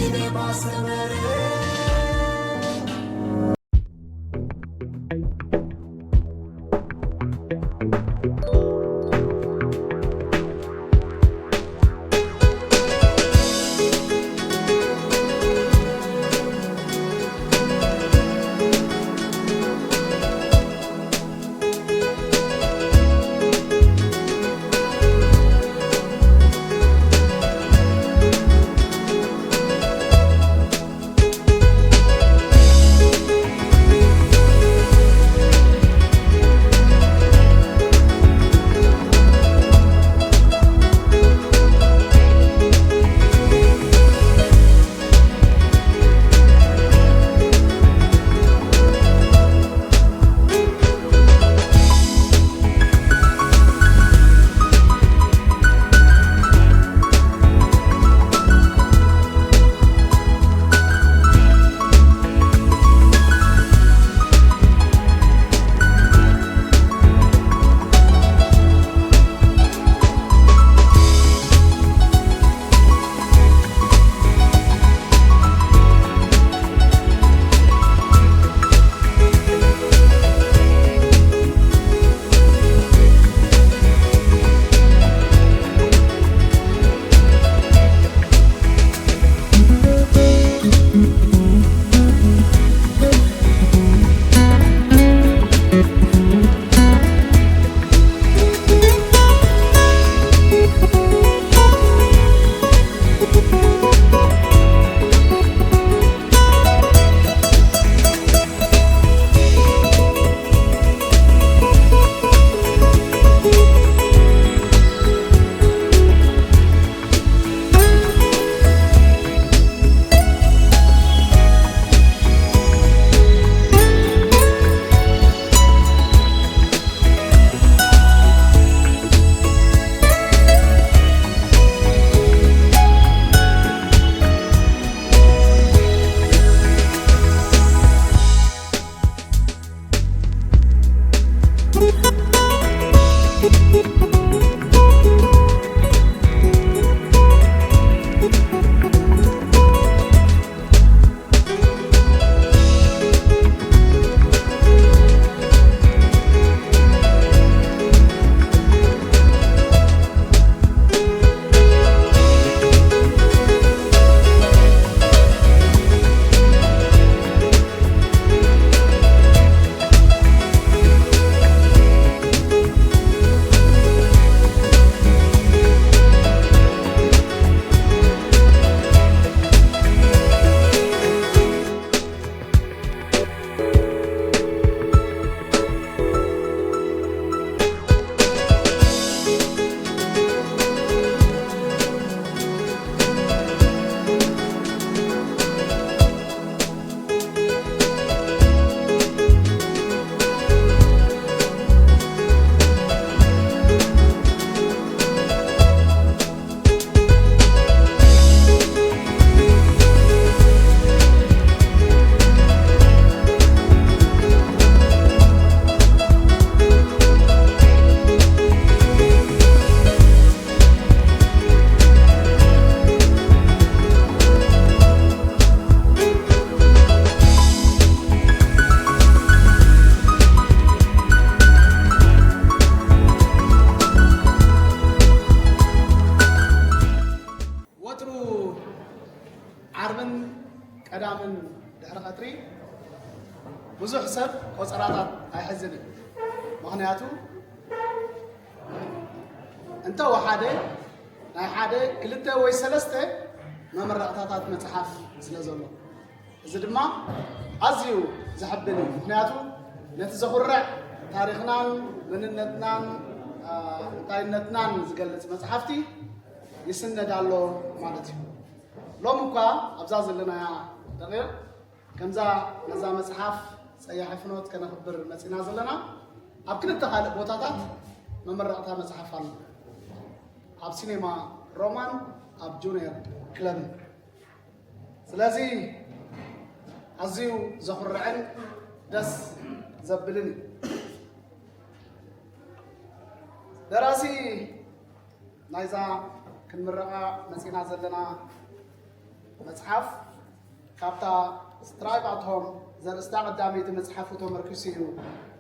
ሲኔማ ሰመረ። ወትሩ ዓርብን ቀዳምን ድሕሪ ቀትሪ ብዙሕ ሰብ ቆጸራታት ኣይሕዝን እዩ። ምኽንያቱ እንተ ወሓደ ናይ ሓደ ክልተ ወይ ሰለስተ መመረቕታታት መጽሓፍ ስለ ዘሎ፣ እዚ ድማ ኣዝዩ ዘሐብን እዩ። ምኽንያቱ ነቲ ዘኹርዕ ታሪኽናን መንነትናን፣ አ፣ እንታይነትናን ዝገልጽ መጽሓፍቲ ይስነድ ኣሎ ማለት እዩ። ሎም እኳ ኣብዛ ዘለናያ ደቂቕ ከምዛ ነዛ መጽሓፍ ጸያሒ ፍኖት ከነኽብር መጺና ዘለና፣ ኣብ ክልተ ካልእ ቦታታት መመረቕታ መጽሓፍ ኣሎ። ኣብ ሲኔማ ሮማን ኣብ ጁኒየር ክለብን። ስለዚ ኣዝዩ ዘኹርዕን ደስ ዘብልን እዩ። ደራሲ ናይዛ ክንምረቓ መጺና ዘለና መጽሓፍ ካብታ ስትራይፕ ኣት ሆም ዘርእስታ ቀዳመይቲ መጽሓፉ ተመርኪሱ እዩ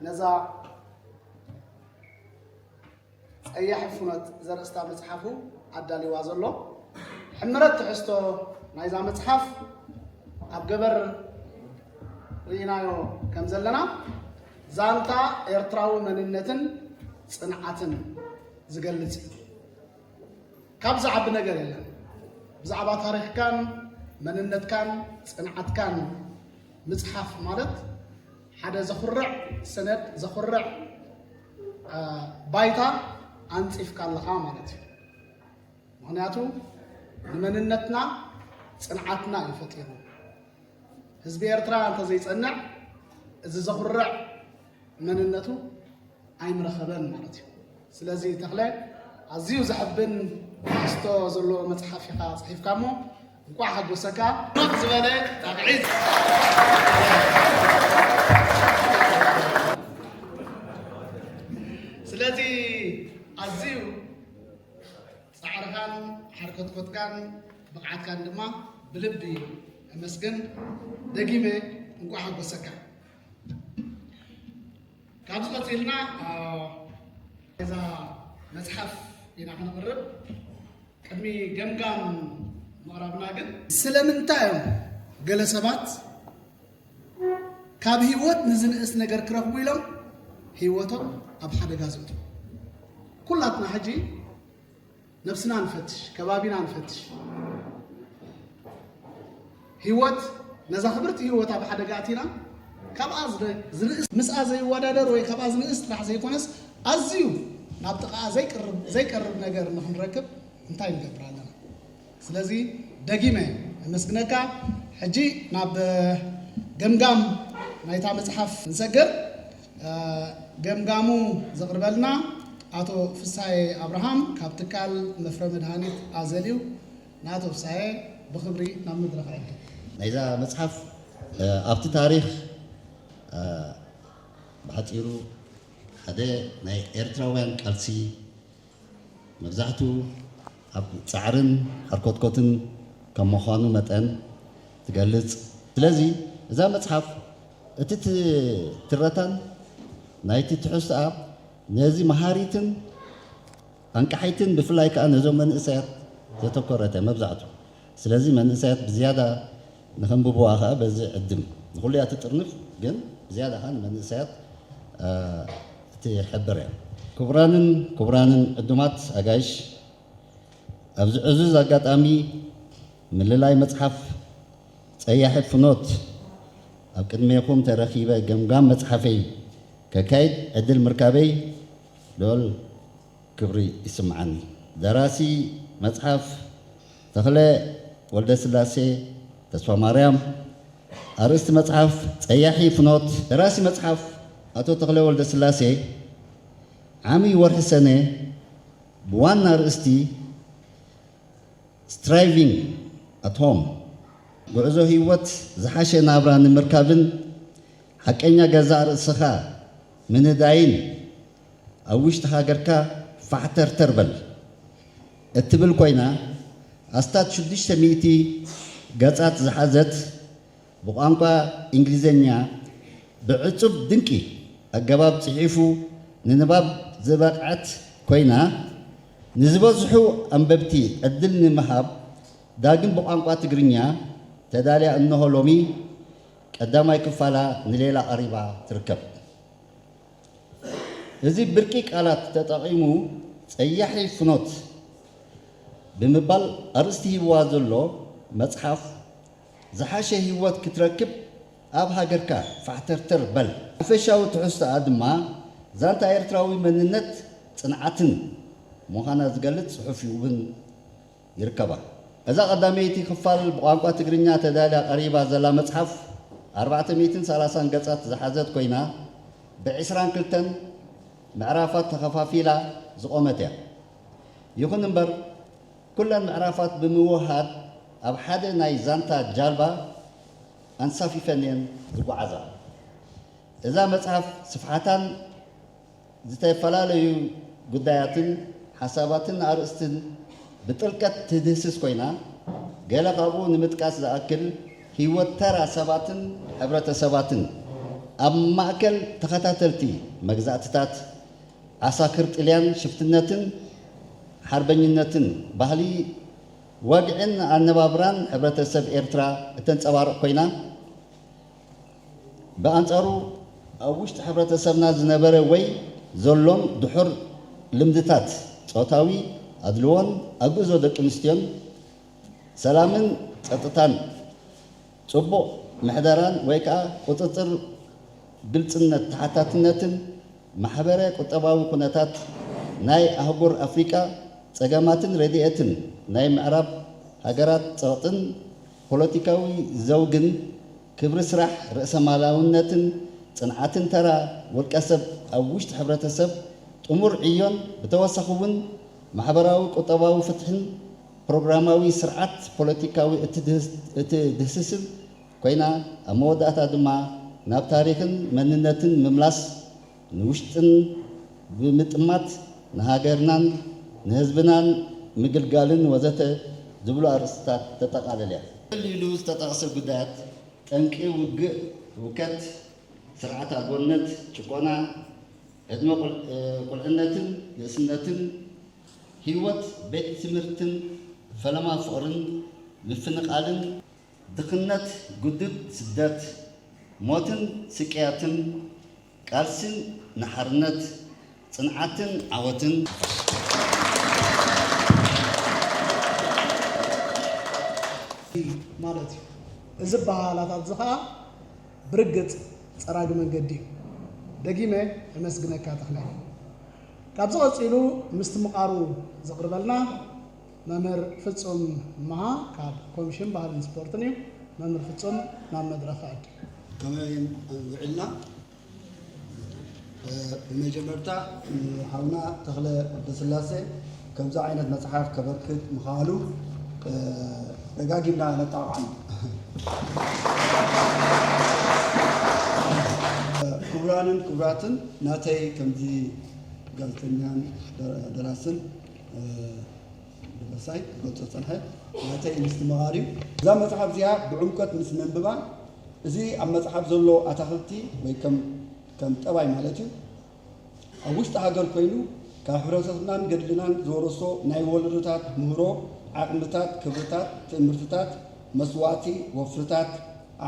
ነዛ ጸያሒ ፍኖት ዘርእስታ መጽሓፉ ኣዳልዋ ዘሎ። ሕምረት ትሕዝቶ ናይዛ መጽሓፍ ኣብ ገበር ርኢናዮ ከም ዘለና፣ ዛንታ ኤርትራዊ መንነትን ጽንዓትን ዝገልጽ እዩ። ካብ ዝዓቢ ነገር የለን። ብዛዕባ ታሪኽካን መንነትካን ጽንዓትካን ምጽሓፍ ማለት ሓደ ዘኹርዕ ሰነድ፣ ዘኹርዕ፣ አ፣ ባይታ ኣንጺፍካ ኣለኻ ማለት እዩ። ምኽንያቱ ንመንነትና ጽንዓትና እዩ ፈጢሩ። ህዝቢ ኤርትራ እንተዘይጸንዕ እዚ ዘኹርዕ መንነቱ ኣይምረኸበን ማለት እዩ። ስለዚ ተኽለ፣ ኣዝዩ ዘሐብን ትሕዝቶ ዘለዎ መጽሓፍ ኢኻ ጽሒፍካ እሞ እንቋዕ ሓጎሰካ። ሞቅ ዝበለ ጣቕዒት። ስለዚ ኣዝዩ ጻዕርኻን ሓርኮትኮትካን ብቕዓትካን ድማ ብልቢ እመስግን። ደጊመ እንቋዕ ሓጎሰካ። ካብዚ ቀጺልና፣ አ፣ እዛ መጽሓፍ ኢና ክነቕርብ። ቅድሚ ገምጋም ምቕራብና ግን ስለምንታይ እዮም ገለ ሰባት ካብ ህይወት ንዝንእስ ነገር ክረኽቡ ኢሎም ህይወቶም ኣብ ሓደጋ ዘእትዉ? ኩላትና ሕጂ ነብስና ንፈትሽ፣ ከባቢና ንፈትሽ። ህይወት፣ ነዛ ክብርቲ ህይወት ኣብ ሓደጋ ኣቲና፣ ካብኣ ዝነ-፣ ዝንእስ፣ ምስኣ ዘይወዳደር ወይ ካብኣ ዝንእስ ጥራሕ ዘይኮነስ፣ ኣዝዩ ናብ ጥቓኣ ዘይቅርብ፣ ዘይቀርብ ነገር ንኽንረክብ እንታይ ንገብር ኣለና? ስለዚ ደጊመ እመስግነካ። ሕጂ ናብ ገምጋም ናይታ መጽሓፍ ንሰግር። እ፣ ገምጋሙ ዘቕርበልና ኣቶ ፍሳዬ ኣብርሃም ካብ ትካል መፍረ መድሃኒት ኣዘል እዩ። ንኣቶ ፍሳዬ ብኽብሪ ናብ መድረኽ ዕድል። ናይዛ መጽሓፍ፣ እ፣ ኣብቲ ታሪኽ፣ እ፣ ብሓጺሩ ሓደ ናይ ኤርትራውያን ቃልሲ መብዛሕትኡ ኣብ ጻዕርን ሓርኮትኮትን ከም ምዃኑ መጠን ትገልጽ። ስለዚ እዛ መጽሓፍ እቲ ት-፣ ትረታን ናይቲ ትሕዝቶኣ ነዚ መሃሪትን ኣንቃሒትን ብፍላይ ከኣ ነዞም መንእሰያት ዘተኮረት እያ መብዛሕትኡ። ስለዚ መንእሰያት ብዝያዳ ንኸንብብዋ ከኣ በዚ ዕድም ንኹሉ እያ ትጥርንፍ፣ ግን ብዝያዳ ከኣ ንመንእሰያት፣ እ፣ ትሕብር እያ። ክቡራንን ክቡራንን ዕዱማት ኣጋይሽ፣ ኣብዚ ዕዙዝ ኣጋጣሚ ምልላይ መጽሓፍ ጸያሒ ፍኖት ኣብ ቅድሜኹም ተረኺበ ገምጋም መጽሓፈይ ከካይድ ዕድል ምርካበይ ልዑል ክብሪ ይስምዓኒ። ደራሲ መጽሓፍ ተኽለ ወልደስላሴ ተስፋማርያም። ኣርእስቲ መጽሓፍ ጸያሒ ፍኖት። ደራሲ መጽሓፍ ኣቶ ተኽለ ወልደስላሴ ዓሚ ወርሒ ሰነ ብዋና ኣርእስቲ Striving at Home፣ ጉዕዞ ህይወት ዝሓሸ ናብራ ንምርካብን ሓቀኛ ገዛእ ርእስኻ ምንዳይን ኣብ ውሽጢ ሃገርካ ፋሕተርተር በል እትብል ኮይና፣ ኣስታት ሽዱሽተ ሚእቲ ገጻት ዝሓዘት፣ ብቋንቋ እንግሊዝኛ ብዕጹብ ድንቂ ኣገባብ ጽሒፉ ንንባብ ዝበቕዐት ኮይና፣ ንዝበዝሑ ኣንበብቲ ዕድል ንምሃብ፣ ዳግም ብቋንቋ ትግርኛ ተዳልያ እንሆ ሎሚ ቀዳማይ ክፋላ ንሌላ ቀሪባ ትርከብ። እዚ ብርቂ ቃላት ተጠቒሙ ጸያሒ ፍኖት ብምባል ኣርእስቲ ሂብዋ ዘሎ መጽሓፍ፣ ዝሓሸ ህይወት ክትረክብ ኣብ ሃገርካ ፋሕተርተር በል። ሓፈሻዊ ትሕዝቶኣ ድማ ዛንታ ኤርትራዊ መንነት ጽንዓትን ምዃና ዝገልጽ ጽሑፍ እውን ይርከባ። እዛ ቀዳመይቲ ክፋል ብቋንቋ ትግርኛ ተዳልያ ቀሪባ ዘላ መጽሓፍ ኣርባዕተ ሚእትን ሰላሳን ገጻት ዝሓዘት ኮይና፣ ብዕስራን ክልተን ምዕራፋት ተኸፋፊላ ዝቖመት እያ። ይኹን እምበር፣ ኩለን ምዕራፋት ብምውህሃድ ኣብ ሓደ ናይ ዛንታ ጃልባ ኣንሳፊፈን እየን ዝጓዓዛ። እዛ መጽሓፍ ስፍሓታን ዝተፈላለዩ ጉዳያትን ሓሳባትን ኣርእስትን ብጥልቀት ትድህስስ ኮይና፣ ገለ ካብኡ ንምጥቃስ ዝኣክል፣ ህይወት ተራ ሰባትን ሕብረተሰባትን ኣብ ማእከል ተኸታተልቲ መግዛእትታት፣ ዓሳክር ጥልያን ሽፍትነትን ሓርበኝነትን፣ ባህሊ፣ ወግዕን ኣነባብራን ሕብረተሰብ ኤርትራ እተንጸባርቕ ኮይና፣ ብኣንጻሩ ኣብ ውሽጢ ሕብረተሰብና ዝነበረ ወይ ዘሎን ድሑር ልምድታት፣ ጾታዊ ኣድልዎን ኣግእዞ ደቂ ኣንስትዮን፣ ሰላምን ጸጥታን፣ ጽቡቕ ምሕደራን ወይ ከኣ ቁጽጽር፣ ግልጽነት፣ ተሓታትነትን ማሕበረ ቁጠባዊ ኩነታት ናይ ኣህጉር ኣፍሪቃ፣ ጸገማትን ረድኤትን ናይ ምዕራብ ሃገራት ጸቕጥን ፖለቲካዊ ዘውግን፣ ክብሪ ስራሕ፣ ርእሰማላውነትን ጽንዓትን ተራ ውልቀ ሰብ ኣብ ውሽጢ ሕብረተሰብ ጥሙር ዕዮን ብተወሳኺ እውን ማሕበራዊ ቁጠባዊ ፍትሕን ፕሮግራማዊ ስርዓት ፖለቲካዊ እትድህስ- እትድህስስን ኮይና፣ ኣብ መወዳእታ ድማ ናብ ታሪኽን መንነትን ምምላስ፣ ንውሽጥን ብምጥማት ንሃገርናን ንህዝብናን ምግልጋልን ወዘተ ዝብሉ ኣርእስትታት ተጠቓልል እያ። ቀሊሉ ዝተጠቕሰ ጉዳያት፣ ጠንቂ ውግእ፣ ህውከት፣ ስርዓት ኣልቦነት፣ ጭቆና፣ ዕድመ ቁል- ቁልዕነትን ንእስነትን፣ ህይወት ቤት ትምህርትን ፈለማ ፍቕርን ምፍንቓልን፣ ድኽነት፣ ግዱድ ስደት፣ ሞትን ስቅያትን፣ ቃልስን ንሓርነት፣ ጽንዓትን ዓወትን። ማለት እዩ። እዚ ኣበሃህላታት እዚ ኸኣ ብርግጽ ጸራጊ መንገዲ እዩ። ደጊመ እመስግነካ ተኽላይ። ካብዚ ቀጺሉ ምስትምቓሩ ዘቕርበልና መምህር ፍጹም መሃ ካብ ኮሚሽን ባህልን ስፖርትን እዩ። መምህር ፍጹም ናብ መድረኽ እዕድም። ከመይ ውዒልና? ብመጀመርታ ንሓውና ተኽለ ወልደስላሴ ከምዚ ዓይነት መጽሓፍ ከበርክት ምኽኣሉ ደጋጊምና ነጣቕዓሉ። ክቡራንን ክቡራትን፣ ናተይ ከምዚ ጋዜጠኛን ደራስን ደበሳይ ክገልጾ ዝጸንሐ፣ ናተይ ምስትምቓር እዩ። እዛ መጽሓፍ እዚኣ ብዕምቆት ምስ ነንብባ፣ እዚ ኣብ መጽሓፍ ዘሎ ኣታኽልቲ ወይ ከም ከም ጠባይ ማለት እዩ፣ ኣብ ውሽጢ ሃገር ኮይኑ ካብ ሕብረተሰብናን ገድልናን ዝወረሶ ናይ ወለዶታት ምህሮ፣ ዓቕምታት፣ ክብርታት፣ ትእምርትታት፣ መስዋእቲ፣ ወፍርታት፣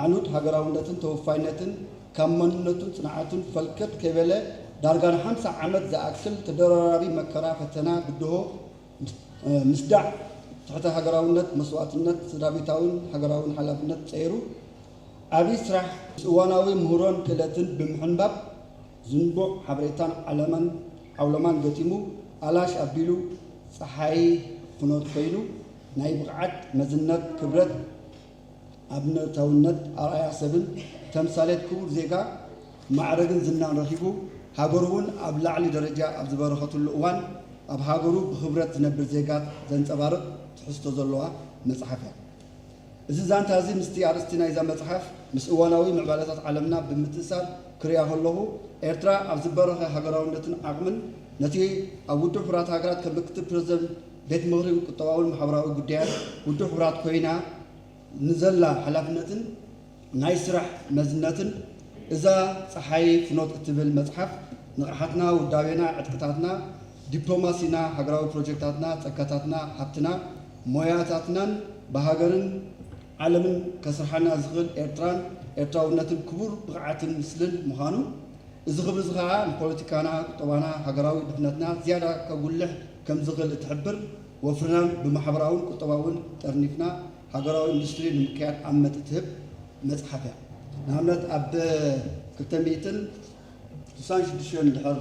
ኣዕኑድ ሃገራውነትን ተወፋይነትን ካብ መንነቱን ጽንዓቱን ፈልከት ከይበለ ዳርጋ ንሓምሳ ዓመት ዝኣክል ተደራራቢ መከራ፣ ፈተና፣ ብድሆ፣ ምስዳዕ፣ ትሕተ ሃገራውነት፣ መስዋእትነት፣ ስድራቤታውን ሃገራውን ሓላፍነት ጸይሩ፣ ዓቢ ስራሕ ምስ እዋናዊ ምህሮን ክእለትን ብምሕንባብ፣ ዝንቡዕ ሓበሬታን ዓለማን ዓውሎማን ገጢሙ፣ ኣላሽ ኣቢሉ ጸሓይ ፍኖት ኮይኑ፣ ናይ ብቕዓት፣ መዝነት፣ ክብረት፣ ኣብነታውነት፣ ኣርኣያ ሰብን ተምሳሌት ክቡር ዜጋ ማዕረግን ዝናን ረኺቡ፣ ሃገሩ እውን ኣብ ላዕሊ ደረጃ ኣብ ዝበረኸትሉ እዋን፣ ኣብ ሃገሩ ብኽብረት ዝነብር ዜጋ ዘንጸባርቕ ትሕዝቶ ዘለዋ መጽሓፍ እያ። እዚ ዛንታ እዚ ምስቲ ኣርእስቲ ናይዛ መጽሓፍ፣ ምስ እዋናዊ ምዕባለታት ዓለምና ብምትእስሳር ክርእያ ከለኹ፣ ኤርትራ ኣብ ዝበረኸ ሃገራውነትን ዓቕምን፣ ነቲ ኣብ ውድብ ሕቡራት ሃገራት ከም ምክትል ፕረዚደንት ቤት ምኽሪ ቁጠባውን ማሕበራዊ ጉዳያት ውድብ ሕቡራት ኮይና ንዘላ ሓላፍነትን ናይ ስራሕ መዝነትን፣ እዛ ጸሓይ ፍኖት እትብል መጽሓፍ፣ ንቕሓትና፣ ውዳቤና፣ ዕጥቅታትና፣ ዲፕሎማሲና፣ ሃገራዊ ፕሮጀክታትና፣ ጸጋታትና፣ ሃብትና፣ ሞያታትናን ብሃገርን ዓለምን ከስርሓና ዝኽእል ኤርትራን ኤርትራውነትን ክቡር ብቕዓትን ምስልን ምዃኑ፣ እዚ ክብሪ እዚ ኸኣ ንፖለቲካና፣ ቁጠባና፣ ሃገራዊ ድሕነትና ዝያዳ ከጉልሕ ከም ዝኽእል እትሕብር፣ ወፍርናን ብማሕበራውን ቁጠባውን ጠርኒፍና ሃገራዊ ኢንዱስትሪ ንምክያድ ኣመት እትህብ መጽሓፍ እያ። ንኣብነት ኣብ ክልተ ሚእትን ስሳን ሽዱሽተን እንድሕር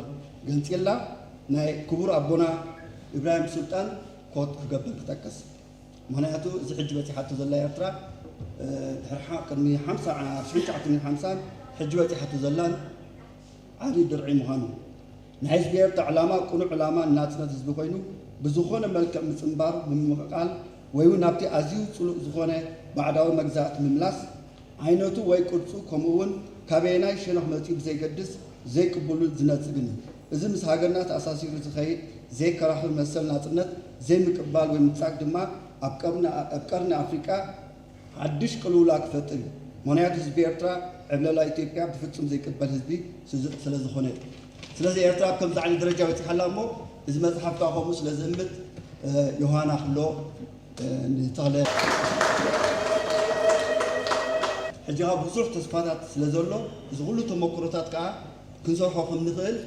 ገንጺላ ናይ ክቡር ኣቦና ኢብራሂም ሱልጣን ኮት ክገብር ክጠቅስ። ምኽንያቱ እዚ ሕጂ በጺሓቶ ዘላ ኤርትራ ድሕሪ ቅድሚ ሓምሳ ሽሕን ትሽዓተ ሚእትን ሓምሳን ሕጂ በጺሓቶ ዘላን ዓቢ ድርዒ ምዃኑ፣ ናይ ህዝቢ ኤርትራ ዕላማ ቅኑዕ ዕላማ ንናጽነት ህዝቢ ኮይኑ ብዝኾነ መልክዕ ምጽንባር፣ ምምቕቓል ወይ እውን ናብቲ ኣዝዩ ጽሉእ ዝኾነ ባዕዳዊ መግዛእቲ ምምላስ፣ ዓይነቱ ወይ ቅርጹ ከምኡ እውን ካበየናይ ሸነኽ መጺኡ ብዘይገድስ ዘይቅቡልን ዝነጽግን እዩ። እዚ ምስ ሃገርና ተኣሳሲሩ ዝኸይድ ዘይከራኸር መሰል ናጽነት ዘይምቅባል ወይ ምንጻግ ድማ ኣብ ቀርኒ ኣፍሪቃ ሓድሽ ቅልውላ ክፈጥር እዩ። ምኽንያቱ ህዝቢ ኤርትራ ዕብለላ ኢትዮጵያ ብፍጹም ዘይቅበል ህዝቢ ስለ ዝኾነ እዩ። ስለዚ ኤርትራ ኣብ ከምዚ ዓይነት ደረጃ በጺሓ ኣላ እሞ እዚ መጽሓፍ ከኣ ከምኡ ስለ ዝእምት ዮሃና ክሎ ንተኽለ ሕጂ ኸኣ ብዙሕ ተስፋታት ስለ ዘሎ እዚ ኩሉ ተመክሮታት ከኣ ክንሰርሖ ከም ንኽእል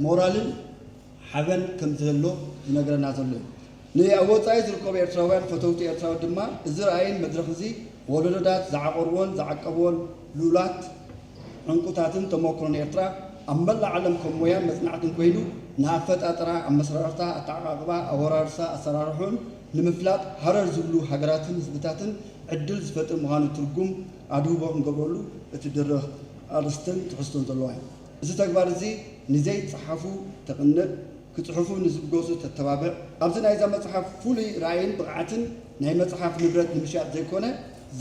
ሞራልን ሓበን ከም ዝህሎ ዝነግረና ዘሎ እዩ። ንኣብ ወጻኢ ዝርከቡ ኤርትራውያን ፈተውቲ ኤርትራዊ ድማ እዚ ራእይን መድረኽ እዚ ወለዶታት ዝዓቐርዎን ዝዓቀብዎን ልኡላት ዕንቁታትን ተመክሮን ኤርትራ ኣብ መላእ ዓለም ከም ሞያን መጽናዕትን ኮይኑ ንኣፈጣጥራ፣ ኣመሰራርታ፣ ኣተዓቓቕባ፣ ኣወራርሳ፣ ኣሰራርሑን ንምፍላጥ ሃረር ዝብሉ ሃገራትን ህዝብታትን ዕድል ዝፈጥር ምዃኑ ትርጉም ኣድህቦ ክንገብረሉ እቲ ድርኽ ኣርእስትን ትሕዝቶን ዘለዋ እዩ። እዚ ተግባር እዚ ንዘይጸሓፉ ተቕንእ፣ ክጽሕፉ ንዝብገሱ ተተባብዕ፣ ኣብዚ ናይዛ መጽሓፍ ፍሉይ ራእይን ብቕዓትን ናይ መጽሓፍ ንብረት ንምሻጥ ዘይኮነ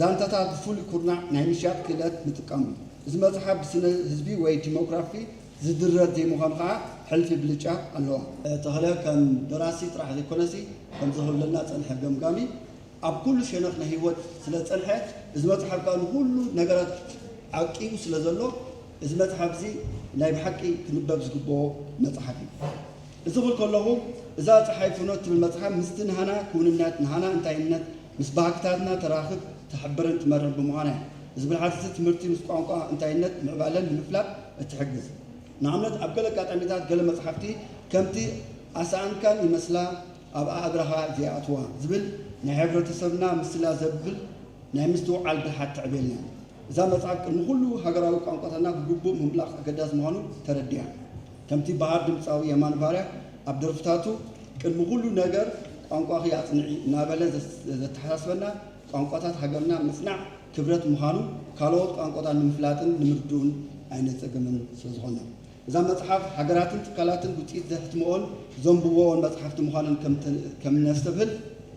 ዛንታታት ብፍሉይ ኩርናዕ ናይ ምሻጥ ክእለት ምጥቃም እዩ። እዚ መጽሓፍ ብስነ ህዝቢ ወይ ዲሞግራፊ ዝድረት ዘይምዃኑ ከኣ ሕልፊ ብልጫ ኣለዋ። ተኽለ ከም ደራሲ ጥራሕ ዘይኮነሲ ከምዚ ክብለና ጸንሐ ገምጋሚ ኣብ ኩሉ ሸነኽ ናይ ህይወት ስለ ዝጸንሐ እዚ መጽሓፍ ከኣ ንኹሉ ነገራት ዓቂቡ ስለ ዘሎ እዚ መጽሓፍ እዚ ናይ ብሓቂ ክንበብ ዝግብኦ መጽሓፍ እዩ። እዚ ክብል ከለኹ እዛ ጸሓይ ፍኖት ትብል መጽሓፍ ምስቲ ንሃና ክውንነት ንሃና እንታይነት ምስ ባህግታትና ተራኽብ ትሕብርን ትመርሕን ብምዃና እያ። እዚ ብልሓት እዚ ትምህርቲ ምስ ቋንቋ እንታይነት ምዕባለን ንምፍላጥ እትሕግዝ። ንኣብነት ኣብ ገለ ኣጋጣሚታት ገለ መጽሓፍቲ ከምቲ ኣሰኣንካን ይመስላ ኣብ ኣእግራኻ ዘይኣትዋ ዝብል ናይ ሕብረተሰብና ምስላ ዘብል ናይ ምስትውዓል ብልሓት ተዕብየልና። እዛ መጽሓፍ ቅድሚ ኩሉ ሃገራዊ ቋንቋታትና ብግቡእ ምምላኽ ኣገዳሲ ምዃኑ ተረዲኣ። ከምቲ በሃር ድምጻዊ የማነ ባርያ ኣብ ደርፍታቱ ቅድሚ ኩሉ ነገር ቋንቋኺ ኣጽንዒ እናበለ ዘተሓሳስበና ቋንቋታት ሃገርና ምጽናዕ ክብረት ምዃኑ ካልኦት ቋንቋታት ንምፍላጥን ንምርድኡን ኣይነጸግምን ስለዝኾነ። እዛ መጽሓፍ ሃገራትን ትካላትን ውጽኢት ዘሕትምኦን ዘንብብኦን መጽሓፍቲ ምዃነን ከም ነስተብህል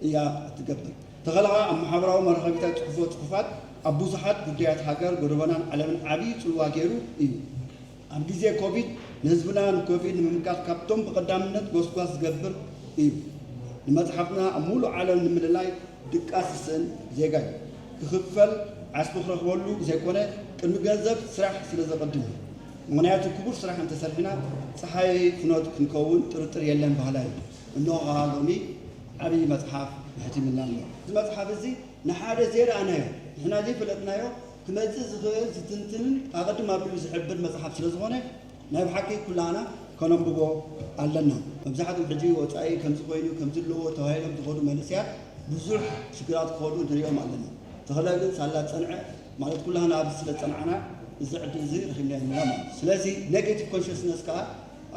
እያ እትገብር። ተኸለኻ ኣብ ማሕበራዊ መራኸቢታት ጽሑፎ ጽሑፋት ኣብ ብዙሓት ጉዳያት ሃገር፣ ጎደቦናን ዓለምን ዓብዪ ጽልዋ ገይሩ እዩ። ኣብ ግዜ ኮቪድ ንህዝብና ንኮቪድ ንምምካት ካብቶም ብቐዳምነት ጎስጓስ ዝገብር እዩ። ንመጽሓፍትና ኣብ ሙሉእ ዓለም ንምልላይ ድቃስ ዝስእን ዜጋ እዩ። ክኽፈል ዓስቢ ክረኽበሉ ዘይኮነ ቅድሚ ገንዘብ ስራሕ ስለ ዘቐድም እዩ። ምኽንያቱ ክቡር ስራሕ እንተሰሪሕና ጸሓይ ፍኖት ክንከውን ጥርጥር የለን በሃላይ እዩ። እንሆ ከኣ ሎሚ ዓብዪ መጽሓፍ ኣሕቲምና ኣሎ። እዚ መጽሓፍ እዚ ንሓደ ዘይረኣናዮ ንሕና ዘይፈለጥናዮ ክመጽእ ዝኽእል ዝትንትንን ኣቐድም ኣቢሉ ዝሕብር መጽሓፍ ስለ ዝኾነ ናይ ብሓቂ ኩላና ከነንብቦ ኣለና። መብዛሕትኦም ሕጂ ወጻኢ ከምዚ ኮይኑ ከምዚ ኣለዎ ተባሂሎም ዝኸዱ መንእሰያት ብዙሕ ሽግራት ክኸዱ ንሪኦም ኣለና። ተኽለ ግን ሳላ ዝጸንዐ ማለት ኩላና ኣብዚ ስለ ዝጸናዕና እዚ ዕድል እዚ ረኺብና የለና ማለት እዩ። ስለዚ ኔጌቲቭ ኮንሽስነስ ከኣ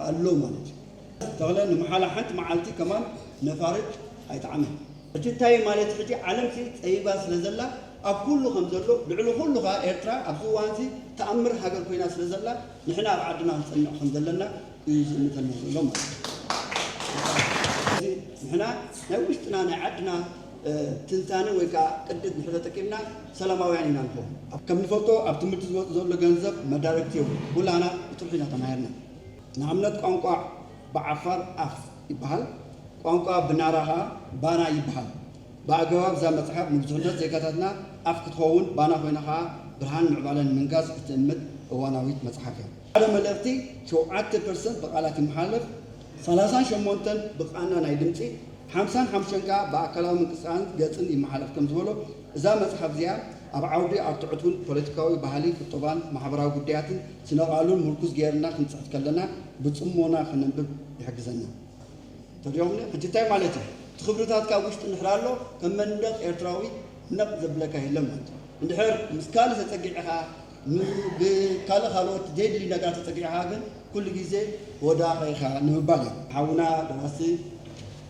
ኣሎ ማለት እዩ። ተኽለ ንምሓላ ሓንቲ መዓልቲ ከማን ነፋሪት ኣይጠዓመን። ሕጂ እንታይ ማለት ሕጂ ዓለም ሲ ጸይባ ስለ ዘላ ኣብ ኩሉ ከም ዘሎ ልዕሊ ኩሉ ከኣ ኤርትራ ኣብዚ እዋን ሲ ተኣምር ሃገር ኮይና ስለ ዘላ ንሕና ኣብ ዓድና ክንጸንዕ ከም ዘለና እዩ ዝእምተና ዘሎ ማለት እዩ። እዚ ንሕና ናይ ውሽጥና ናይ ዓድና ትንታነ ወይ ከዓ ቅዲ ድሕሪ ተጠቂምና ሰላማውያን ኢና ንኸውን። ከም ንፈልጦ ኣብ ትምህርቲ ዝወፅ ዘሎ ገንዘብ መዳረግቲ የብሉ። ኩላና ብጥርሑ ኢና ተማሂርና። ንኣብነት ቋንቋ ብዓፋር ኣፍ ይበሃል፣ ቋንቋ ብናራ ከዓ ባና ይበሃል። ብኣገባብ እዛ መፅሓፍ ንብዙሕነት ዜጋታትና ኣፍ ክትኸውን፣ ባና ኮይና ከዓ ብርሃን ምዕባለን ምንጋስ እትእምት እዋናዊት መፅሓፍ እያ። ሓደ መልእኽቲ ሸውዓተ ፐርሰንት ብቃላት ይመሓለፍ፣ ሰላሳን ሸሞንተን ብቃና ናይ ድምፂ፣ ሓምሳን ሓሙሽተን ከዓ ብኣካላዊ ምንቅስቃስን ገፅን ይመሓለፍ ከም ዝበሎ፣ እዛ መፅሓፍ እዚኣ ኣብ ዓውዲ ኣርትዖት እውን ፖለቲካዊ፣ ባህሊ፣ ቁጠባን ማሕበራዊ ጉዳያትን ስነ ቃሉን ምርኩስ ገይርና ክንፅሕፍ ከለና ብፅሞና ከነንብብ ይሕግዘና። ተሪኦም ሕጂ እንታይ ማለት እዩ? እቲ ክብርታትካ ኣብ ውሽጢ እንድሕር ኣሎ ከም መንደቕ ኤርትራዊ ነቕ ዘብለካ የለን ማለት እዩ። እንድሕር ምስ ካልእ ተጸጊዕኻ ብካልእ ካልኦት ዘይድልዩ ነገራት ተጸጊዕኻ ግን ኩሉ ግዜ ወዳቒ ኢኻ ንምባል እዩ። ሓውና ደራሲ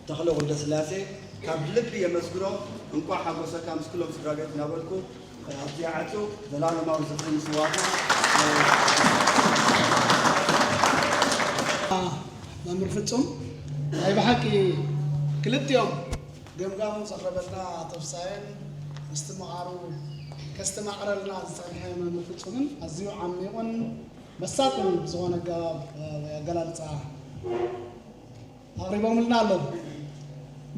ተኽለ ወልደስላሴ ካብ ልቢ የመስግኖ። እንቋዕ ሓጎሰካ ምስ ኩሎም ስድራ ቤት እናበልኩ ኣብዚ ዓጹ ዘላለማዊ ዝኽሪ ንስዋቱ። መምህር ፍጹም ናይ ብሓቂ ክልቲኦም ገምጋሙ ዘቕረበልና ተፍሳየን ምስትምቓሩ ከስተማቕረልና ዝጸንሐ መምህር ፍጹምን ኣዝዩ ዓሚቑን መሳጥን ብዝኾነ ኣገባብ ወይ ኣገላልጻ ኣቕሪቦምልና ኣለዉ።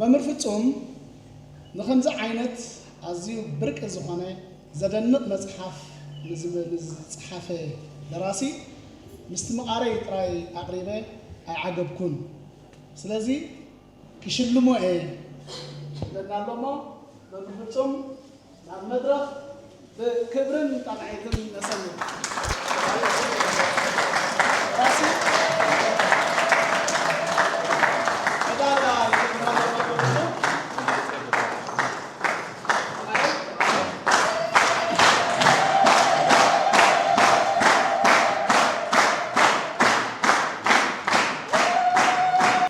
መምህር ፍጹም ንኸምዚ ዓይነት ኣዝዩ ብርቂ ዝኾነ ዘደንቕ መጽሓፍ ንዝም-፣ ንዝጸሓፈ ደራሲ ምስትምቓረይ ጥራይ ኣቕሪበ ኣይዓገብኩን። ስለዚ ክሽልሞ እየ። ይብለና ኣሎ እሞ፣ መምህር ፍጹም ናብ መድረኽ ብክብርን ጣቕዒትን ነሰንዮ። ደራሲ ዕዳጋ ይገብራ ዘሎ።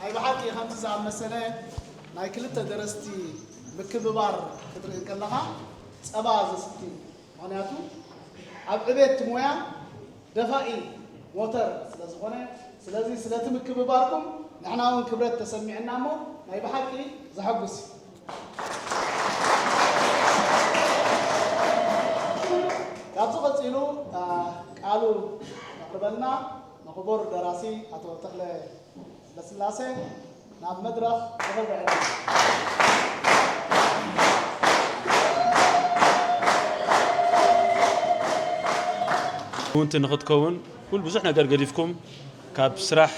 ናይ ብሓቂ ከምዚ ዝኣመሰለ ናይ ክልተ ደረስቲ ምክብባር ክትርኢ እንከለኻ ጸባ ዘስቲ። ምኽንያቱ ኣብ ዕቤት እቲ ሞያ ደፋኢ ሞተር ስለ ዝኾነ፣ ስለዚ ስለቲ ምክብባርኩም ንሕና እውን ክብረት ተሰሚዕና እሞ ናይ ብሓቂ ዘሐጉስ እዩ። ካብዚ ቀጺሉ፣ አ፣ ቃሉ ዘቕርበልና ንክቡር ደራሲ ኣቶ ተኽለ ለስላሴ ናብ መድረኽ ብኽብሪ ዕድም። ክውንቲ ንኽትከውን ኩሉ ብዙሕ ነገር ገዲፍኩም ካብ ስራሕ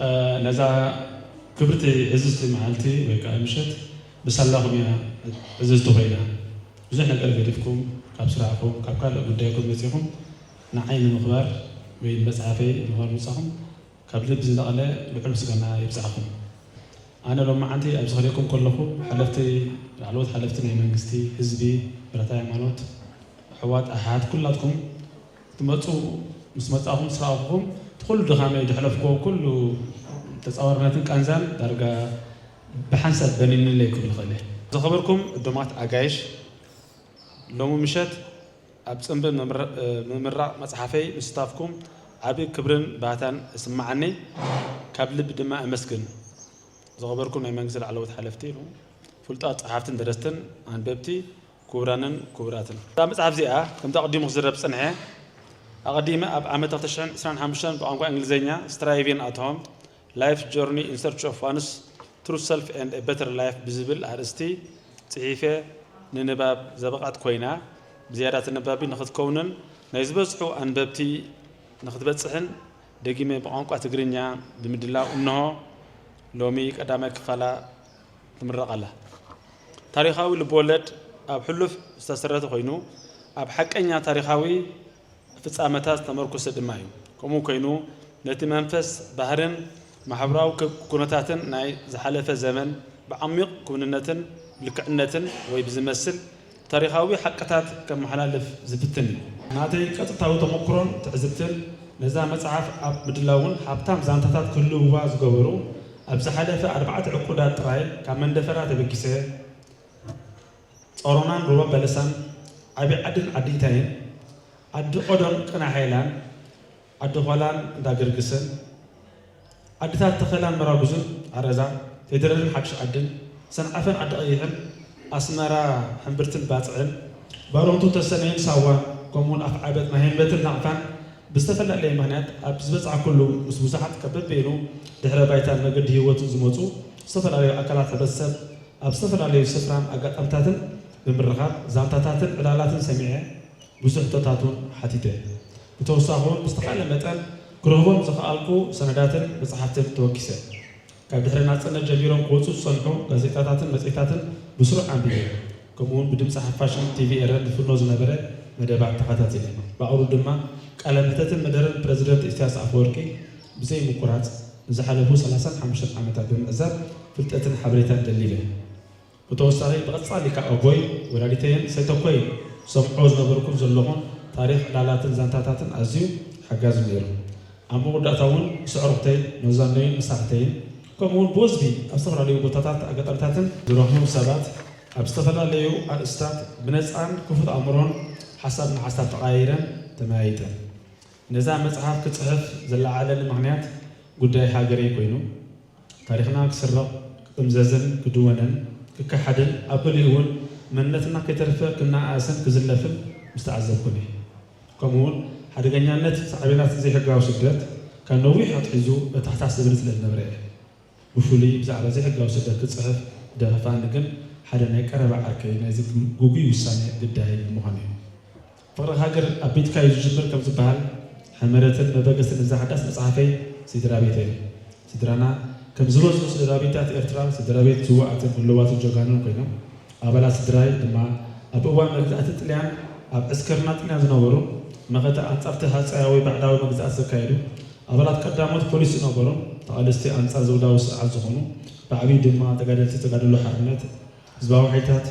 እ፣ ነዛ ክብርቲ ዕዝዝቲ መዓልቲ ወይ ከዓ ምሸት ብሳላኹም እያ ዕዝዝቲ ኮይና። ብዙሕ ነገር ገዲፍኩም ካብ ስራሕኩም ካብ ካልእ ጉዳይኩም መፂኹም ንዓይ ንምኽባር ወይ ንመፅሓፈይ ንምኽባር ምፃኹም ካብ ልቢ ዝለቐለ ልዑል ምስጋና ይብፃዕኹም። ኣነ ሎማዓንቲ ኣብ ዝኸደኩም ከለኹ ሓለፍቲ፣ ላዕለዎት ሓለፍቲ ናይ መንግስቲ፣ ህዝቢ፣ መራሕቲ ሃይማኖት፣ ኣሕዋት፣ ኣሓት ኩላትኩም ክትመፁ ምስ መፃኹም ምስ ረኣኹኹም እቲ ኩሉ ድኻመይ ዝሕለፍኩዎ ኩሉ ተፃዋርነትን ቃንዛን ዳርጋ ብሓንሳብ በኒንለይ ክብል ይኽእል እየ። ዝኸበርኩም ዕዱማት ኣጋይሽ ሎሚ ምሸት ኣብ ጽንብል ምምራቕ መጽሓፈይ ምስታፍኩም ዓቢ ክብርን ባህታን እስምዓኒ። ካብ ልቢ ድማ እመስግን። ዝኸበርኩም ናይ መንግስቲ ላዕለዎት ሓለፍቲ፣ ፍሉጣት ጸሓፍትን ደረስትን፣ ኣንበብቲ፣ ክቡራንን ክቡራትን። እዛ መጽሓፍ እዚኣ ከምቲ ኣቐዲሙ ክዝረብ ዝጸንሐ፣ ኣቐዲመ ኣብ ዓመት ክልተ ሽሕን ዕስራን ሓሙሽተን ብቋንቋ እንግሊዝኛ Striving at Home Life Journey in Search of One's True Self and a Better Life ብዝብል ኣርእስቲ ጽሒፈ ንንባብ ዘብቓት ኮይና፣ ብዝያዳ ተነባቢ ንኽትከውንን ናይ ዝበዝሑ ኣንበብቲ ንኽትበጽሕን ደጊመ ብቋንቋ ትግርኛ ብምድላው እንሆ ሎሚ ቀዳማይ ክፋላ ትምረቕ ኣላ። ታሪኻዊ ልብወለድ ኣብ ሕሉፍ ዝተሰረተ ኮይኑ፣ ኣብ ሓቀኛ ታሪኻዊ ፍጻመታት ዝተመርኮሰ ድማ እዩ። ከምኡ ኮይኑ፣ ነቲ መንፈስ፣ ባህርን ማሕበራዊ ኩነታትን ናይ ዝሓለፈ ዘመን ብዓሚቕ ክውንነትን ልክዕነትን ወይ ብዝመስል ታሪኻዊ ሓቅታት ከመሓላልፍ ዝፍትን እዩ። ናተይ ቀጥታዊ ተመኩሮን ትዕዝብትን ነዛ መጽሓፍ ኣብ ምድላውን ሃብታም ዛንታታት ክህልውዋ ዝገበሩ፣ ኣብ ዝሓለፈ ኣርባዕተ ዕቁዳት ጥራይ ካብ መንደፈራ ተበጊሰ፣ ጾሮናን ሩባ በለሳን፣ ዓቢ ዓድን ዓዲ ኢታይን፣ ዓዲ ቆዶን ቅነ ሓይላን፣ ዓዲ ዃላን እንዳ ገርግስን፣ ዓድታት ተኸላን መራጉዝን፣ ዓረዛ፣ ፌደረልን ሓድሽ ዓድን፣ ሰንዓፈን ዓዲ ቀይሕን፣ ኣስመራ ሕምብርትን ባጽዕን፣ ባረንቱ ተሰነይን ሳዋን፣ ከምኡውን ኣፍዓበት ማይ ሄምበትን ናቕፋን ብዝተፈላለየ ምኽንያት ኣብ ዝበጻሕኩሉ ምስ ብዙሓት ካብ በበይኑ ድሕረ ባይታን መገዲ ህይወትን ዝመጹ ዝተፈላለዩ ኣካላት ሕብረተሰብ ኣብ ዝተፈላለዩ ስፍራን ኣጋጣምታትን ብምርኻብ ዛንታታትን ዕላላትን ሰሚዐ ብዙሕ ሕቶታት እውን ሓቲተ። ብተወሳኺ እውን ብዝተኻእለ መጠን ክረኽቦም ዝኸኣልኩ ሰነዳትን መጽሓፍትን ተወኪሰ። ካብ ድሕሪ ናጽነት ጀሚሮም ክወጹ ዝጸንሑ ጋዜጣታትን መጽሔታትን ብስሩዕ ኣንቢበ። ከምኡውን ብድምጺ ሓፋሽን ቲቪ ኤረን ዝፍኖ ዝነበረ መደባት ተኸታቲለ። ብኣውሩ ድማ ቃለ መሕተትን መደረን ፕረዚደንት ኢሳያስ ኣፈወርቂ ብዘይምቁራጽ ንዝሓለፉ ሰላሳን ሓሙሽተን ዓመታት ብምዕዛብ ፍልጠትን ሓበሬታን ደሊበ። ብተወሳኺ ብቐጻሊ ካብ ኣቦይ፣ ወላዲተይን ሰተኮይን ዝሰምዖ ዝነበርኩን ዘለኹን ታሪኽ ዕላላትን ዛንታታትን ኣዝዩ ሓጋዚ ነይሩ። ኣብ መወዳእታ እውን ምስ ኣዕሩኽተይ፣ መዛኖይን መሳርሕተይን፣ ከምኡውን ብወዝቢ ኣብ ዝተፈላለዩ ቦታታት ኣጋጣሚታትን ዝረኽቦም ሰባት ኣብ ዝተፈላለዩ ኣርእስታት ብነጻን ክፉት ኣእምሮን ሓሳብ ንሓሳብ ተቐያይረን ተመያይጠን። ነዛ መጽሓፍ ክጽሕፍ ዘለዓዕለኒ ምኽንያት ጉዳይ ሃገረይ ኮይኑ፣ ታሪኽና ክስረቕ፣ ክጥምዘዝን ክድወንን ክከሓድን ኣብ ገሊኡ እውን መንነትና ከይተረፈ ክነኣእስን ክዝለፍን ምስተዓዘብኩን እየ። ከምኡውን ሓደገኛነት ሳዕቤናት ዘይሕጋዊ ስደት ካብ ነዊሕ ኣትሒዙ በታሕታሕ ዝብል ስለ ዝነበረ እየ። ብፍሉይ ብዛዕባ ዘይሕጋዊ ስደት ክጽሕፍ ዝደፋፋኣኒ ግን ሓደ ናይ ቀረባ ዓርከይ ናይዚ ግጉይ ውሳነ ግዳይ ብምዃኑ እዩ። ፍቕሪ ሃገር ኣብ ቤትካ እዩ ዝጅምር ከም ዝበሃል፣ ሕመረትን መበገስን እዛ ሓዳስ መጽሓፈይ ስድራ ቤተይ እዩ። ስድራና ከም ዝበዝሑ ስድራ ቤታት ኤርትራ ስድራ ቤት ዝዋኣትን ህሉዋትን ጀጋኑን ኮይኖም፣ ኣባላት ስድራይ ድማ ኣብ እዋን መግዛእቲ ጥልያን ኣብ ዕስከርና ጥልያን ዝነበሩ፣ መኸተ ኣንጻርቲ ሃጸያዊ ባዕዳዊ መግዛእቲ ዘካየዱ ኣባላት ቀዳሞት ፖሊስ ዝነበሩ፣ ተቓለስቲ ኣንጻር ዘውዳዊ ስርዓት ዝኾኑ፣ ብዓብዩ ድማ ተጋደልቲ ተጋድሎ ሓርነት ህዝባዊ ሓይልታት፣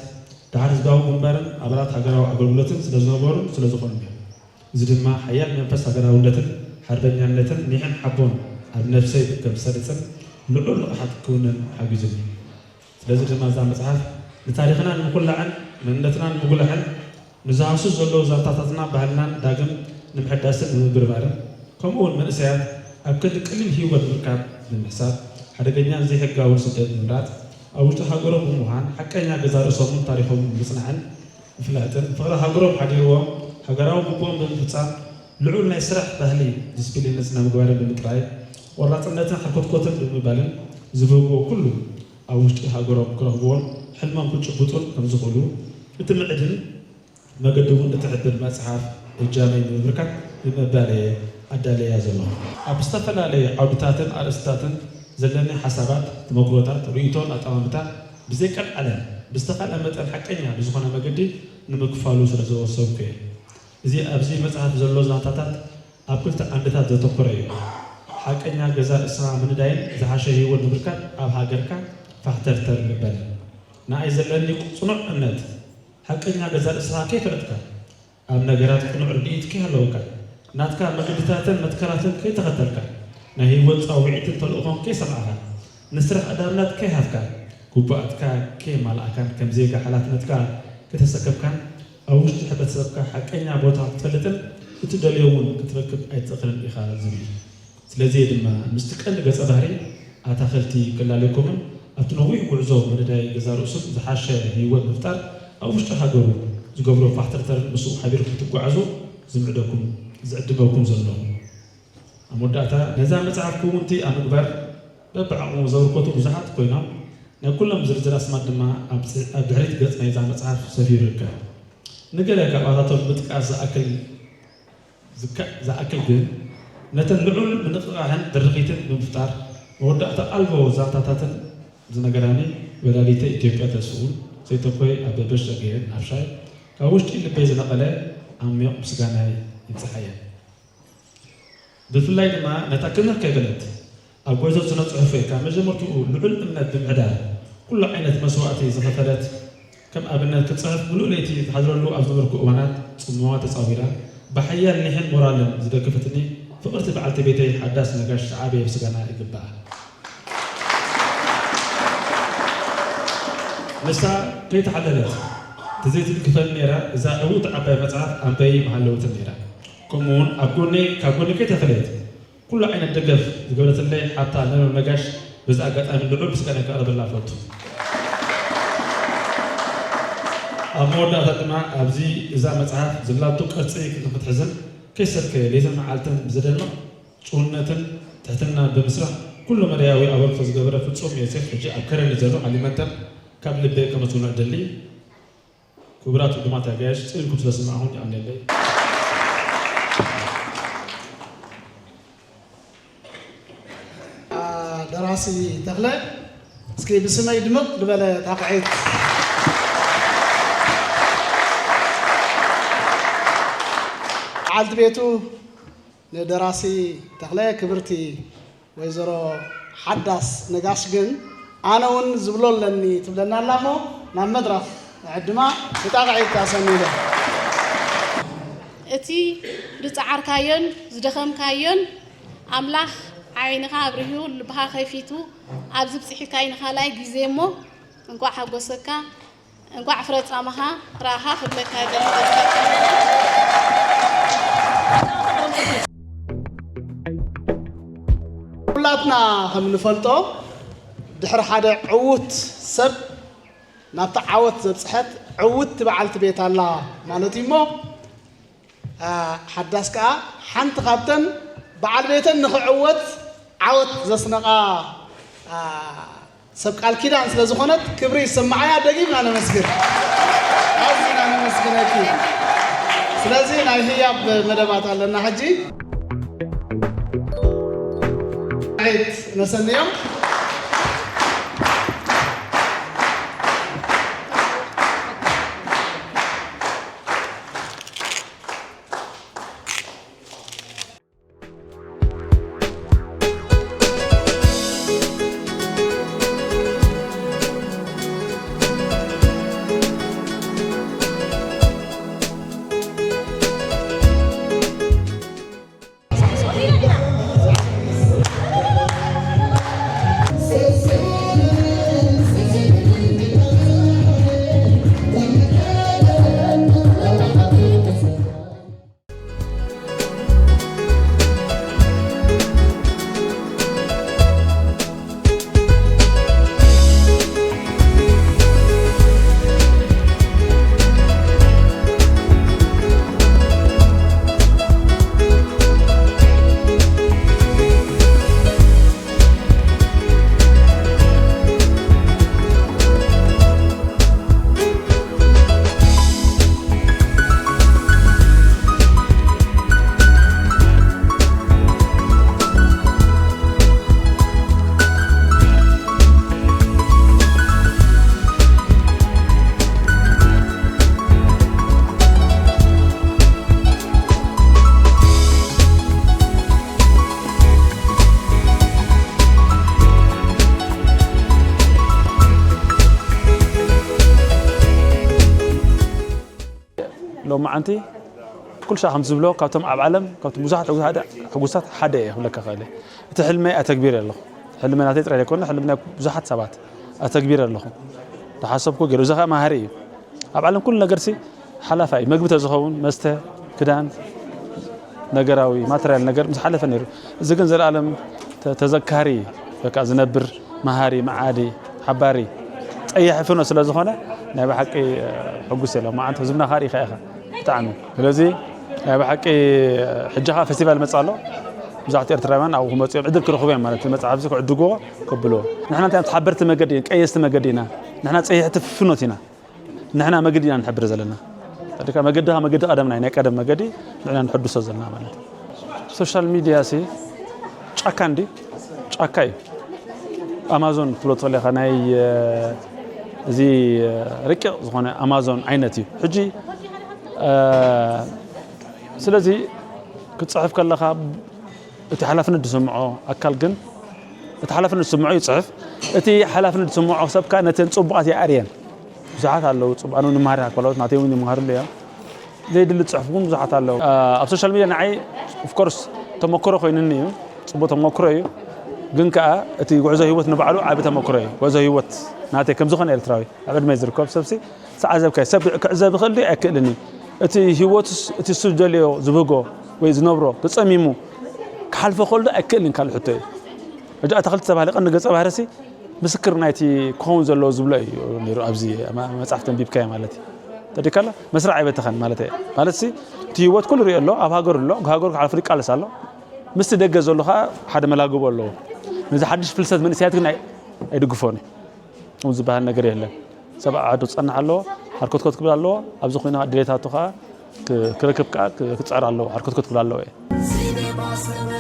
ደሓር ህዝባዊ ግንባርን ኣባላት ሃገራዊ ኣገልግሎትን ስለ ዝነበሩን ስለ ዝኾኑን እዮም። እዚ ድማ ሓያል መንፈስ ሃገራውነትን ሓርበኛነትን ኒሕን ሓቦን ኣብ ነፍሰይ ከም ዝሰርጽን ልዑል ንቕሓት ክውንን ሓጊዙኒ። ስለዚ ድማ እዛ መጽሓፍ ንታሪኽና ንምኹላዕን መንነትና ንምጉላሕን ንዝሃስዩ ዘለዉ ዛንታታትና ባህልናን ዳግም ንምሕዳስን ንምብርባርን ከምኡ እውን መንእሰያት ኣብ ክንዲ ቀሊል ህይወት ምርካብ ብምሕሳብ ሓደገኛን ዘይሕጋውን ስደት ምምራጽ ኣብ ውሽጢ ሃገሮም ብምዃን ሓቀኛ ገዛ ርእሶምን ታሪኾምን ብምጽናዕን ምፍላጥን ፍቕሪ ሃገሮም ሓዲርዎም ሃገራዊ ግቡኦም ብምፍጻም ልዑል ናይ ስራሕ ባህሊ ዲስፕሊንን ስነ ምግባርን ብምጥራይ ቆራጽነትን ሕርኮትኮትን ብምባልን ዝብህግዎ ኩሉ ኣብ ውሽጢ ሃገሮም ክረኽብዎን ሕልሞም ክጭብጡን ከምዝኽእሉ እቲ ምዕድን መገዲ እውን እትሕብር መጽሓፍ እጃመይ ንምብርካት ብምባል እየ ኣዳልያ ዘለኹ። ኣብ ዝተፈላለዩ ዓውድታትን ኣርእስትታትን ዘለኒ ሓሳባት፣ ተመክሮታት፣ ርእይቶን ኣጠማምታን ብዘይቀልዓለም ብዝተኻእለ መጠን ሓቀኛ ብዝኾነ መገዲ ንምክፋሉ ስለ ዝወሰንኩ እየ። እዚ ኣብዚ መጽሓፍ ዘሎ ዛንታታት ኣብ ክልተ ዓንድታት ዘተኮረ እዩ። ሓቀኛ ገዛ ርእስኻ ምንዳይን ዝሓሸ ህይወት ንምርካብ ኣብ ሃገርካ ፋሕተርተር ምበልን። ንኣይ ዘለኒ ጽኑዕ እምነት፣ ሓቀኛ ገዛ ርእስኻ ከይፈለጥካ፣ ኣብ ነገራት ቅኑዕ ርድኢት ከይሃለወካ፣ ናትካ መገድታትን መትከላትን ከይተኸተልካ፣ ናይ ህይወት ጻውዒትን ተልእኾን ከይሰማዕካ፣ ንስራሕ ቀዳምነት ከይሃብካ፣ ግቡኣትካ ከየማላእካን ከም ዜጋ ሓላፍነትካ ከይተሰከምካን፣ ኣብ ውሽጢ ሕብረተሰብካ ሓቀኛ ቦታ ክትፈልጥን እትደልዮ እውን ክትረክብ ኣይትኽእልን ኢኻ ዝብል እዩ። ስለዚ እየ ድማ ምስቲ ቀንዲ ገጸ ባህሪ ኣታኸልቲ ክላለየኩምን ኣብቲ ነዊሕ ጉዕዞ መደዳይ ገዛ ርእሱን ዝሓሸ ህይወት ምፍጣር ኣብ ውሽጢ ሃገሩ ዝገብሮ ፋሕተርተርን ምስኡ ሓቢርኩም ክትጓዓዙ ዝምዕደኩም ዝዕድመኩም ዘለኹ። ኣብ መወዳእታ ነዛ መጽሓፍ ክውንቲ ኣብ ምግባር በብዓቕሙ ዘበርከቱ ብዙሓት ኮይኖም ናይ ኩሎም ዝርዝር ኣስማት ድማ ኣብ ጽ- ኣብ ድሕሪት ገጽ ናይዛ መጽሓፍ ሰፊሩ ይርከብ። ንገለ ካብኣታቶም ምጥቃስ ዝኣክል ዝካ- ዝኣክል ግን ነተን ልዑል ምንቕቓሕን ድርኺትን ብምፍጣር መወዳእታ ኣልቦ ዛንታታትን ዝነገራኒ ወላዲተ ኢትዮጵያ ተስፍኡን ዘይተኮይ ኣበበሽ ጸጋይን ኣብሻይ ካብ ውሽጢ ልበይ ዝነቐለ ዓሚቕ ምስጋናይ ይብጽሓየን። ብፍላይ ድማ ነታ ክምህ ከይበለት ኣብ ጎይዞ ስነ ጽሑፈይ ካብ መጀመርትኡ ልዑል እምነት ብምሕዳር ኩሉ ዓይነት መስዋእቲ ዝኸፈለት ከም ኣብነት ክጽሕፍ ምሉእ ለይቲ ዝሓድረሉ ኣብ ዝነበርኩ እዋናት ጽምዋ ተጻዊራ ብሓያል ኒሕን ሞራልን ዝደገፈትኒ ፍቕርቲ በዓልቲ ቤተይ ሓዳስ ነጋሽ ዝዓበየ ምስጋና ይግብኣ። ንሳ ከይተሓለለት ተዘይትድግፈኒ ነይራ እዛ ዕውት ዓባይ መጽሓፍ ኣንበይ ምሃለወትን ነይራ። ከምኡውን ኣብ ጎነይ ካብ ጎነይ ከይተፈለየት ኩሉ ዓይነት ደገፍ ዝገበረትለይ ሓብታ ለምለም ነጋሽ በዚ ኣጋጣሚ ልዑል ምስጋና ከቕርበላ እፈቱ። ኣብ መወዳእታ ድማ ኣብዚ እዛ መጽሓፍ ዘላቶ ቅርጺ ክትሕዝን ከይሰልከየ ለይትን መዓልትን ብዘደንቕ ጭውነትን ትሕትናን ብምስራሕ ኩሉ መዳያዊ ኣበርክቶ ዝገበረ ፍጹም ዮሴፍ ሕጂ ኣብ ከረን ዘሎ ኣሊመንተን ካብ ልበይ ከመስግኖ እደሊ። ክቡራት ዕዱማት ኣጋይሽ ጽን ኢልኩም ስለ ዝሰማዕኹም የቐንየለይ። ደራሲ ተኽለ እስኪ ብስመይ ድምቕ ዝበለ ጣቕዒት። በዓልቲ ቤቱ ንደራሲ ተኽለ ክብርቲ ወይዘሮ ሓዳስ ነጋሽ ግን ኣነ እውን ዝብሎ ኣለኒ ትብለና ኣላ እሞ ናብ መድረኽ ንዕድማ ብጣቕዒት ኣሰኒለ። እቲ ዝጸዓርካዮን ዝደኸምካዮን ኣምላኽ ዓይንኻ ኣብሪሁ ልብኻ ከፊቱ ኣብዚ ብጽሒካይ ንኻልኣይ ግዜ እሞ እንኳዕ ሓጎሰካ። እንኳዕ ፍረ ጻማኻ ረኣኻ ክብለካ ይደሊ። ኩላትና ከም ንፈልጦ ድሕሪ ሓደ ዕዉት ሰብ ናብቲ ዓወት ዘብጽሐት ዕውቲ በዓልቲ ቤት ኣላ ማለት እዩ እሞ ሓዳስ ከኣ ሓንቲ ካብተን በዓል ቤተን ንኽዕወት ዓወት ዘስነቓ ሰብ ቃል ኪዳን ስለ ዝኾነት ክብሪ ይስምዓያ። ደጊምና ነመስግን፣ ኣዚና ነመስግነኪ። ስለዚ ናይ ህያብ መደባት ኣለና ሕጂ። ዒት ነሰንዮም። ሎማዓንቲ ኩሉ ሻዕ ከም ዝብሎ ካብቶም ኣብ ዓለም ካብቶም ብዙሓት ሕጉሳት ሓደ ሕጉሳት ሓደ እየ ክብለካ ክእል እየ። እቲ ሕልመይ ኣተግቢረ ኣለኹ። ሕልመ ናተይ ጥራይ ዘይኮነ ሕልም ናይ ብዙሓት ሰባት ኣተግቢረ ኣለኹ። ዝሓሰብኩ ገይሩ እዚ ከዓ መሃሪ እዩ። ኣብ ዓለም ኩሉ ነገርሲ ሓላፋ እዩ። መግቢ ተዝኸውን መስተ፣ ክዳን፣ ነገራዊ ማተርያል ነገር ምስ ሓለፈ ነይሩ። እዚ ግን ዘለኣለም ተ- ተዘካሪ በቃ ዝነብር መሃሪ መዓዲ ሓባሪ ጸያሒ ፍኖ ስለ ዝኾነ ናይ ብሓቂ ሕጉስ የለ መዓንተ ህዝብና ካሪ ኢኻ ኢኻ ብጣዕሚ ስለዚ ናይ ብሓቂ ሕጂ ኸዓ ፌስቲቫል መጽእ ኣሎ ብዙሓት ኤርትራውያን ኣብኡ ክመጽኡ እዮም ዕድል ክረኽቡ እዮም ማለት እዩ መጽሓፍ እዚ ክዕድግዎ ከብልዎ ንሕና እንታይ ተሓበርቲ መገዲ ቀየስቲ መገዲ ኢና ንሕና ጸይሕቲ ፍኖት ኢና ንሕና መገዲ ኢና ንሕብር ዘለና ተድካ መገዲ ኸዓ መገዲ ቀደምና እዩ ናይ ቀደም መገዲ ንሕና ንሕድሶ ዘለና ማለት እዩ ሶሻል ሚድያ ሲ ጫካ እንዲ ጫካ እዩ ኣማዞን ክትብሎ ትኽእል ኢኻ ናይ እዚ ረቂቕ ዝኾነ ኣማዞን ዓይነት እዩ ሕጂ ስለዚ ክትፅሕፍ ከለኻ እቲ ሓላፍነት ዝስምዖ ኣካል ግን እቲ ሓላፍነት ዝስምዖ ይፅሕፍ እቲ ሓላፍነት ዝስምዖ ሰብካ ነተን ፅቡቓት ይኣርየን ብዙሓት ኣለዉ ፅቡኣን ንምሃር ኣካላት ናተይ እውን ይምሃርሉ እዮም ዘይድሊ ፅሑፍ እውን ብዙሓት ኣለዉ ኣብ ሶሻል ሚድያ ንዓይ ኦፍኮርስ ተመክሮ ኮይኑኒ እዩ ፅቡቅ ተመክሮ እዩ ግን ከዓ እቲ ጉዕዞ ህይወት ንባዕሉ ዓቢ ተመክሮ እዩ ጉዕዞ ህይወት ናተይ ከም ዝኾነ ኤርትራዊ ኣብ ዕድመ ዝርከብ ሰብሲ ዝዓዘብካዮ ሰብ ክዕዘብ ይኽእል ድዩ ኣይክእልን እዩ እቲ ህይወቱስ እቲ እሱ ዝደልዮ ዝብህጎ ወይ ዝነብሮ ተፀሚሙ ክሓልፎ ከሎ ዶ ኣይክእልን ካልእ ሕቶ እዩ ሕጂ ኣታ ክልተ ተባህለ ቀንዲ ገፀ ባህርሲ ምስክር ናይቲ ክኸውን ዘለዎ ዝብሎ እዩ ነይሩ ኣብዚ መጽሓፍ ተንቢብካዮ ማለት እዩ ተዲካላ መስራዕ ኣይበተኸን ማለት እየ ማለት ሲ እቲ ህይወት ኩሉ ሪኦ ኣሎ ኣብ ሃገሩ ኣሎ ሃገሩ ክሓልፉ ይቃለስ ኣሎ ምስቲ ደገ ዘሎ ከዓ ሓደ መላግቦ ኣለዎ ነዚ ሓድሽ ፍልሰት መንእሰያት ግን ኣይድግፎን እዩ ዝበሃል ነገር የለን ሰብ ዓዱ ክፀንሕ ኣለዎ ሓርኮትኮት ክብል ኣለዎ ኣብዚ ኮይና ድሌታቱ ከዓ ክረክብ ከዓ ክፅዕር ኣለዎ ሓርኮትኮት ክብል ኣለዎ እየ